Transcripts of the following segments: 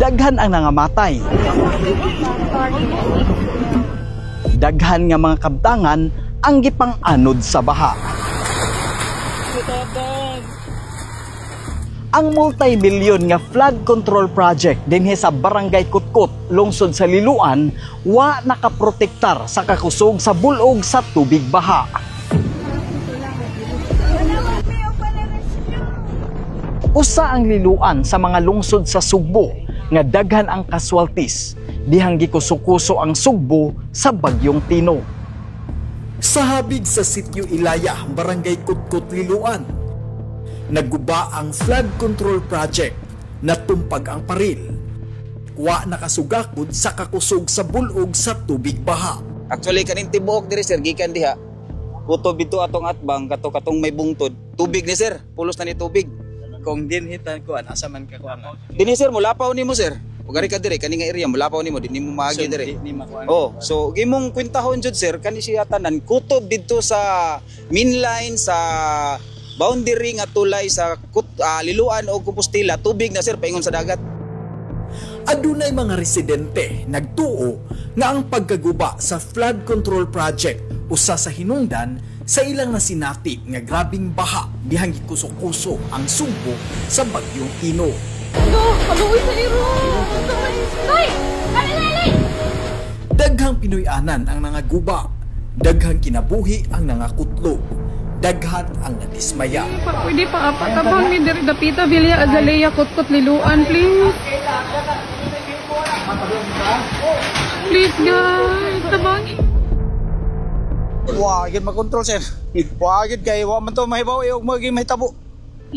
Daghan ang nangamatay. Daghan nga mga kabtangan ang gipang-anod sa baha. Ang multi-milyon nga flood control project dinhi sa Barangay Kutkot, lungsod sa Liloan, wa nakaprotektar sa kakusog sa bulog sa tubig baha. Usa ang Liloan sa mga lungsod sa Sugbo nga daghan ang casualties dihang gikusukuso ang Sugbo sa bagyong Tino. Sa habig sa Sitio Ilaya, Barangay Kutkot, Liloan, nagguba ang flood control project, natumpag ang paril. Wa nakasugakod sa kakusog sa bulog sa tubig baha. Actually, kaning tibuok diri, sir, gikan diha. Kutob dito atong atbang, kato katong may bungtod. Tubig ni, sir, pulos na ni tubig. Kung dinhitan ko, asa man ka kuan? Dini, sir, mulapaw nimo, sir. Ug ari ka diri kani nga area mulapaw nimo, di nimo maagi diri. Di makuan. Oh, so gimong kwentahon jud, sir, kani siya tanan kutob didto sa mainline sa boundary nga tulay sa Liloan o Compostela, tubig na, sir, paingon sa dagat. Adunay mga residente nagtuo nga ang pagkaguba sa flood control project usa sa hinungdan sa ilang nasinati nga grabing baha dihang gikuso-kuso ang Sugbo sa bagyong Tino. Daghang Pinoy-anan ang nangaguba, daghang kinabuhi ang nangakutlo, daghan ang nadismaya. Pwede pa patabang ni diri dapita Villa Azalea, Kutkot, Liloan, please. Please guys, tabangi. Wa gid makontrol, sir. Wa gid kay wa man to mahibaw og maging mahitabo.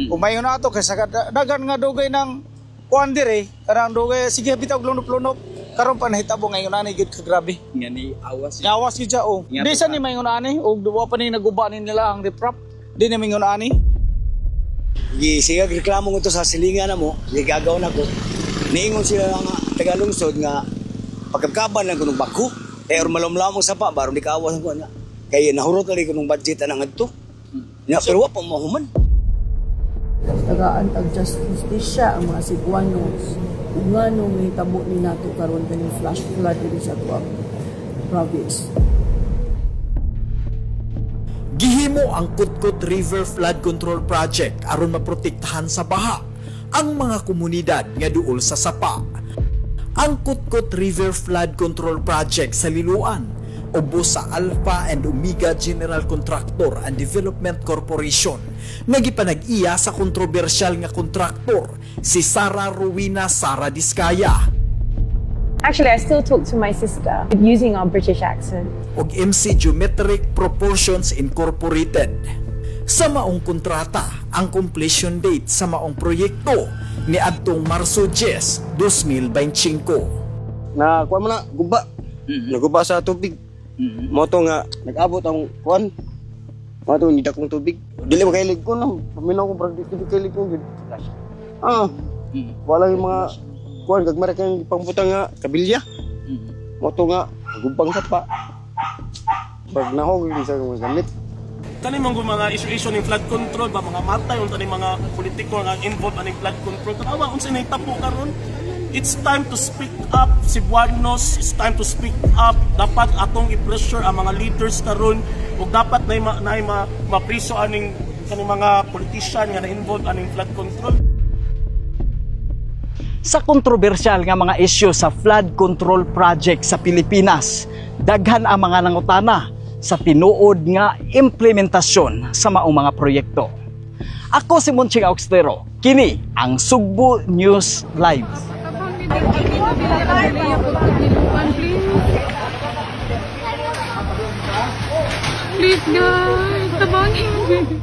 Umayon na ato kay sa dagan nga dugay ng kuan dire, kanang dugay sige bitaw lunop-lunop. Karon pa nahitabo ngayon ani gid ka grabe. Nga ni awas. Ngawas gid siya oh. Di sa ni mayon ani og duwa pa ni naguba ni nila ang riprap. Di ni mayon ani. Gi siga reklamo ko to sa silingan na mo, gigagaw na ko. Niingon sila nga taga-lungsod nga pagkabkaban lang kunong bako. Kaya or malumlamong sapa, baron di kaawas ko na. Kaya nahurot na rin kunong budget na ngadto. Nya pero wa pa mahuman. Tagaan tag justisya ang mga Cebuanos ug nganong nahitabo ni nato karon kaning flash flood diri sa atoang province. Gihimo ang Kutkot River Flood Control Project aron maprotektahan sa baha ang mga komunidad nga duol sa sapa. Ang Kutkot River Flood Control Project sa Liloan ubos sa Alpha and Omega General Contractor and Development Corporation nga gipanag-iya sa kontrobersyal nga kontraktor si Sara Rowena Sara Diskaya. Actually, I still talk to my sister using our British accent. Ug MC Geometric Proportions Incorporated. Sa maong kontrata, ang completion date sa maong proyekto ni adtong Marso 10, 2025. Na kuan mo na guba. Naguba sa tubig. Mo to nga nag-abot ang kuan. Mo to ni dakong tubig. Dili makailig ko na. Paminaw ko brag dili kailig ko gid. Ah. Wala yung mga kuan gagmay ra kang pambutang nga kabilya. Mo to nga gubang sapa. Pag nahog gyud sa mga gamit. Kani man mga issue-issue ning flood control ba, mga matay unta ning mga politiko nga involved aning flood control. Tanawa unsa nahitabo karon. It's time to speak up, Cebuanos. It's time to speak up. Dapat atong i-pressure ang mga leaders karon ug dapat nay ma, nay ma, mapriso aning kaning mga politician nga na-involved aning flood control. Sa kontrobersyal nga mga isyu sa flood control project sa Pilipinas, daghan ang mga nangutana sa tinuod nga implementasyon sa maong mga proyekto. Ako si Monching Auxtero. Kini ang Sugbo News Live. Patabang ni diri dapita Villa Azalea, Kutkot, Liloan, please. Please guys, tabangi.